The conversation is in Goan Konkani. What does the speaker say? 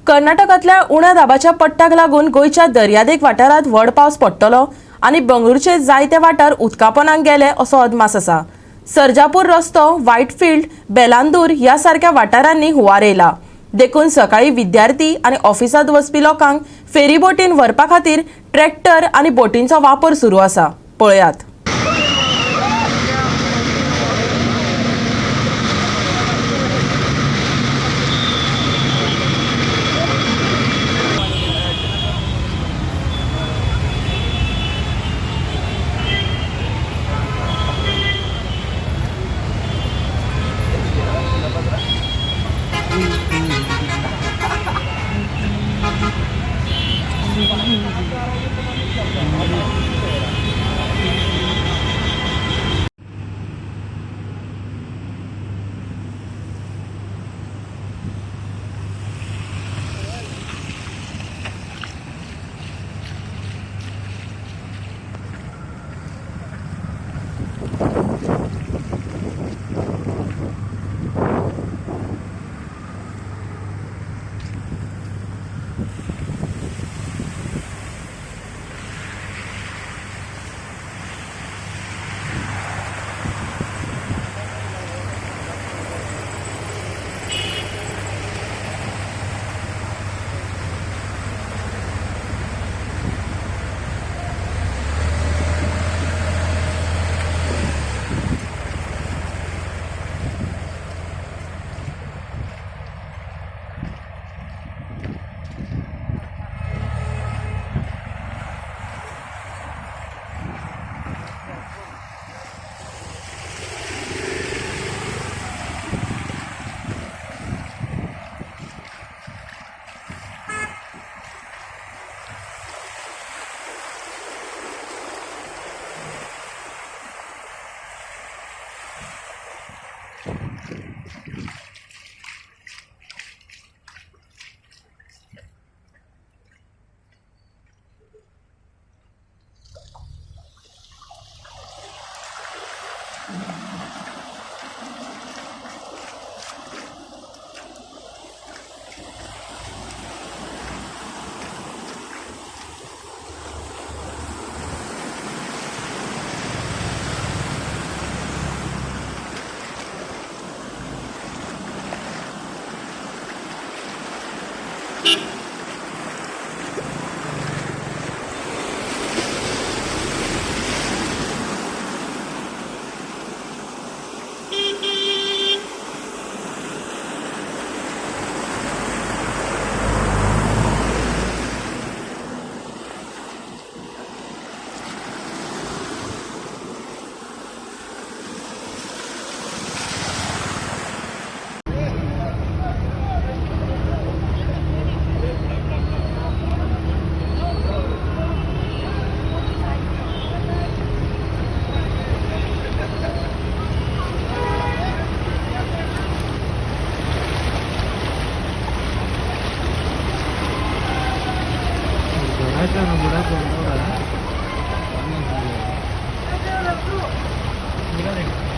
कर्नाटकांतल्या उण्या दाबाच्या पट्ट्याक लागून गोंयच्या दर्यादेग वाठारांत व्हड पावस पडटलो आनी बंगळुरूचे जायते वाठार उदकापोनाक गेले असो अदमास आसा. सरजापूर रस्तो, व्हायटफिल्ड, बेलांदूर ह्या सारक्या वाठारांनी हुंवार येयला. देखून सकाळी विद्यार्थी आनी ऑफिसांत वचपी लोकांक फेरीबोटीन व्हरपा खातीर ट्रॅक्टर आनी बोटींचो वापर सुरू आसा. पळयात. बुढ़ा।